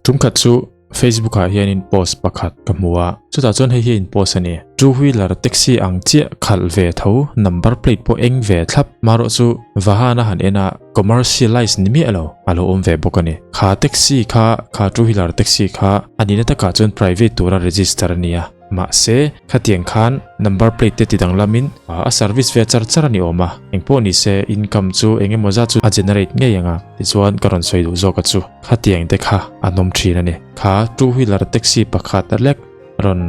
Tumkhat chu Facebook ah hianin post pakhat ka hmu a, chutah chuan hei hi a in post a ni. Two wheeler taxi ang chiah khalh ve tho, number plate pawh eng ve thlap, marawh chu vahan a han en a commercialize ni miah lo a lo awm ve bawk a ni. Kha taxi kha, kha two wheeler taxi kha a nihna takah chuan private tura register a ni a. Mahse, khatiang khan number plate te ti danglamin a service ve char char a ni awm a, engpawh ni se income chu eng emaw zat chu a generate ngei ang a, tichuan ka rawn sawi duh zawk a chu. Khatiang te kha an awm thin a ni. Kha two wheeler taxi pakhat a lek rawn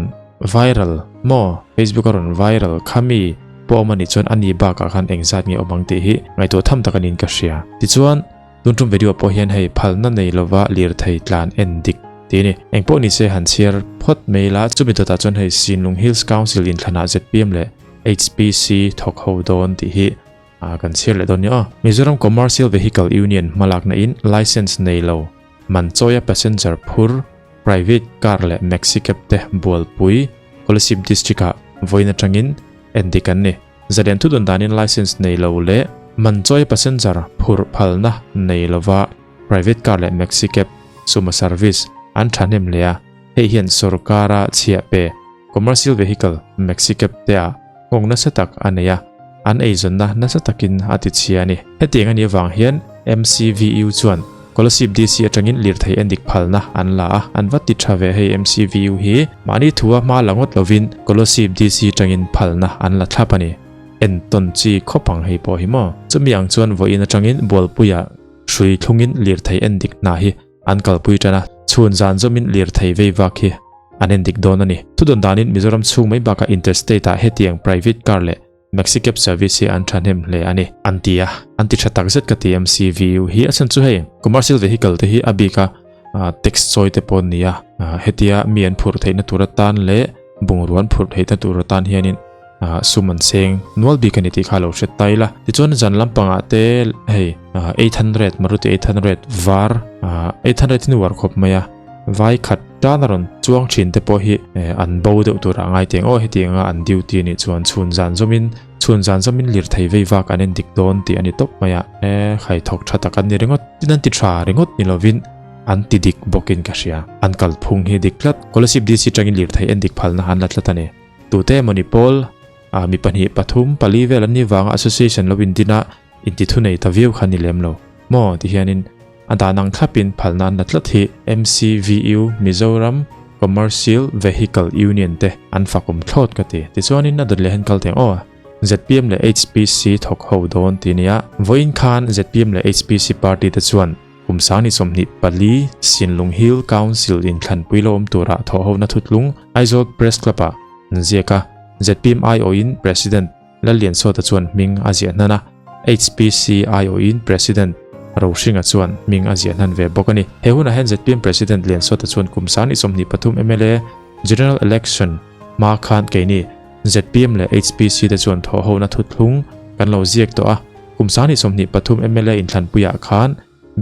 viral maw? Facebook a rawn viral kha mi pawh awm a nih chuan a ni bakah khan engzat nge awm ang tih hi ngaihtuah tham tak a niin ka hria. Tichuan. Tun tum video pawh hian hei phalna nei lova lirthei tlan en dik tih a ni. Engpawh ni se han chhiar phawt mai ila, chumi dawtah chuan hei Sinlung Hills Council inthlanah zpm leh HPC thawk ho dawn tih hi kan chhiar leh dawn nia aw. Mizoram Commercial Vehicle Union hmalakna in licence nei lo man chawia passenger phur private car leh maxi cab te bualpui Kolasib District ah vawiin atangin en dik an ni. Zalian thudun danin licence nei lo leh man chawi passenger phurh phalna nei lova private car leh maxi cab suma service an thahnem leh a, hei hian sorkara chhiah pe commercial vehicle maxi cab te ah nghawng nasa tak a nei a, an eizawnna nasa takin a ti chhia a ni. Hetiang a nih avang hian MCVU chuan Kolasib DC atangin lirthei endik phalna an la a, an va ti tha ve hei MCVU hi mahni thua hma la ngawt lovin Kolasib DC atangin phalna an la thlap a ni. Entawn chi khawp ang hei pawh hi maw? Chumi ang chuan vawiin atangin Bualpuia hrui thlungin lirthei endik hna hi an kalpui tan a, chhun zan zawmin lirthei vei vak hi an endik dawn a ni. Thudawn danin Mizoram chhung mai bakah interstate ah hetiang private car leh Maxicab service hi an thahnem hle a ni. An ti a, an ti tha tak zet ka ti MCVU hi a chhan chu hei commercial vehicle te hi a bik a tax chawi te pawh an ni a, hetia mi an phurh theihna tur atan leh bungrua an phurh theihna tur atan hianin sum an seng nual bik a ni tih kha a lo hre ta ila. Tichuan zan lampangah te hei 800 Maruti 800 var 800 hi ni uar khawp mai a, vai khat Tan a rawn chuang thin te pawh hi an bo deuh tur a ngai teng aw hetiang a an duty a nih chuan chhun zan zawmin chhun zan zawmin lirthei vei vak an en dik dawn tih a ni tawp mai a e khai thawk tha tak an ni ringawt tin an ti tha ringawt ni lovin an ti dik bawkin ka hria an kalphung hi dik tlat Kolasib DC tangin lirthei en dik phalna an la tlat a ni tute emawni pawl a mi pahnih pathum pali vel an ni vanga association lo in din a inti thunei ta viau kha ni lem lo maw ti hianin A dan ang thlapin phalna an la tlat hi MCVU, Mizoram Commercial Vehicle Union, te an fakawm thlawt ka ti. Tichuanin a dawt leh hian kal teng aw. Zpm leh HPC thawk ho dawn ti nia. Vawiin khan zpm leh HPC party te chuan kum sang ni 24 Sinlung Hill Council inthlanpui lo awm tura thawh hona thutlung Aizawl Press Club ah an ziak a. Zpm aiawhin President Lalliansawta chuan hming a ziah hnan a, HPC aiawhin President Rohringa chuan hming a ziah hnan ve bawk a ni. He hunah hian zpm President Liansawta chuan kum 23 mla General Election hma khan keini zpm leh HPC te chuan thawhhona thuthlung kan lo ziak tawh a, kum 23 mla inthlanpuiah khan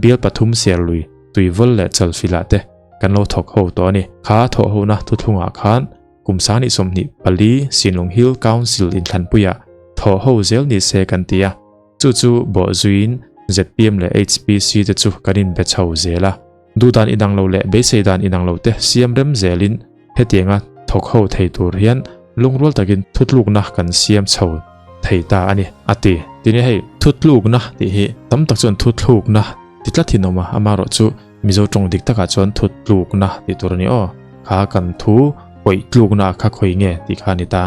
bial pathum Serlui, Tuivawl leh Chalfilah te kan lo thawk ho tawh a ni. Kha thawhhona thuthlungah khan Kum 24 Sinlung Hill Council inthlanpuiah thawh ho zel ni se kan ti a, chu chu bawhzuiin zpm leh HPC te chu kan inbe chho zel a. Duhdan inang lo leh beisei dan inang lo te siam rem zelin hetianga thawk ho thei tur hian lungrual takin thutlukna kan siam chho thei ta a ni, a ti. Tini hei thutlukna tih hi tam tak chuan thuthlukna ti tlat hi an awm a, amaherawhchu Mizo tawng dik takah chuan thutlukna tih tur a ni aw. Kha kan thu pawih tlukna kha khawi nge tih kha a ni ta.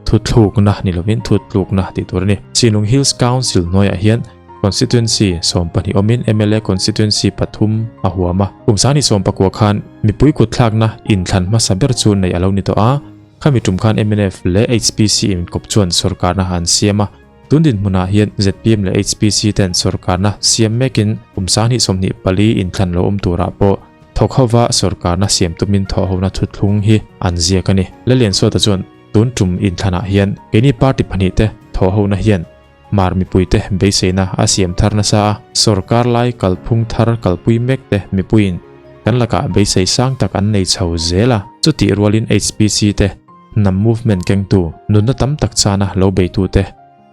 Thuthlukna ni lovin thutlukna tih tur a ni. Chinlung Hills Council hnuaiah hian Constituency 12 awmin mla Constituency pathum a huam a. Kum 2019 khan mipui kutthlakna inthlan hmasa ber chu neih a lo ni tawh a. Khami tum khan mnf leh HPC inkawp chuan sorkarna an siam a. Tun dinhmunah hian zpm leh HPC ten sorkarna siam mekin kum 2024 inthlan lo awm turah pawh thawk hova sorkarna siam tumin thawhhona thuthlung hi an ziak a ni. Laliansawta chuan tun tum inthlanah hian keini party pahnihte thawhhona hian Hmar mipuite beiseina a siam thar nasa a, sorkar lai kalphung thar kalpui mekte mipuiin kan lakah beisei sang tak an nei chho zel a, chutih rualin HPC te Hnam movement kengtu nunna tam tak chana lo beitute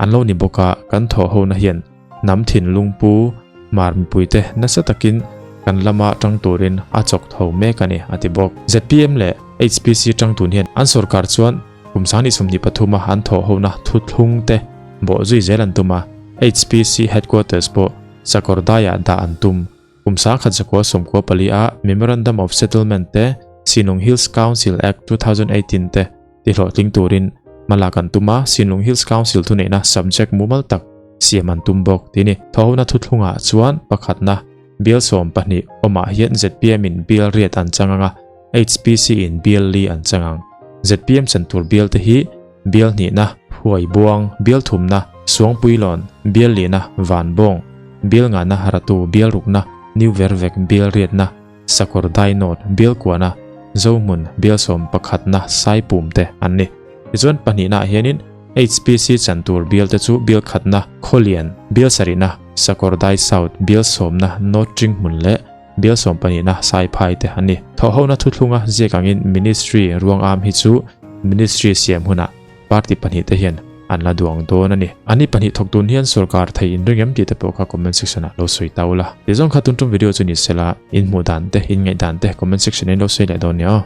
an lo ni bawk a, kan thawhhona hian hnam thinlung pu Hmar mipuite nasa takin kan lama tang turin a chawk tho mek a ni, a ti bawk. Zpm leh HPC tang tun hian an sorkar chuan kum 2023 a an thawh hona thuthlung te bawh zui zel an tum a, HPC headquarters pawh Sakawrdaiah dah an tum. Kum 1994 a Memorandum of Settlement te Sinlung Hills Council Act 2018 te tihlawhtling turin hmalak an tum a, Sinlung Hills Council thuneihna subject mumal tak siam an tum bawk tih a ni. Thawhona thuthlungah chuan pakhatna bial 12 awmah hian zpm in bial riat an chang ang a, HPC in bial li an chang ang. Zpm chan tur bial te hi bial hnihna, Huaibuang, bial thumna, Suangpuilawn, bial lihna, Vanbawng, bial ngahna, Ratu, bial rukna, New Vervek, bial riatna, Sakawr Dainawn, Bialkuana, Zohmun, Bialsawm pakhatna Saipum te an ni. Tichuan pahnihnaah hianin HPC chan tur bial te chu bial khatna Khawlian, bial sarihna Sakawr Dai South, bial sawmna North Ṭinghmun leh bial sawm pahnihna Saiphai te an ni. Thawhhona thuthlunga ziak angin Ministry ruang am hi chu Ministry siam hunah Party pahnihte hian an la duang dawn a ni. Ani pahnih thawk tun hian sorkar thei in ring em tih te pawh kha comment section ah lo sawi ta ula. Tizawng kha tun tum video chu ni sela, in hmuh dan te, in ngaih dan te comment section ah in lo sawi leh dawn nia aw.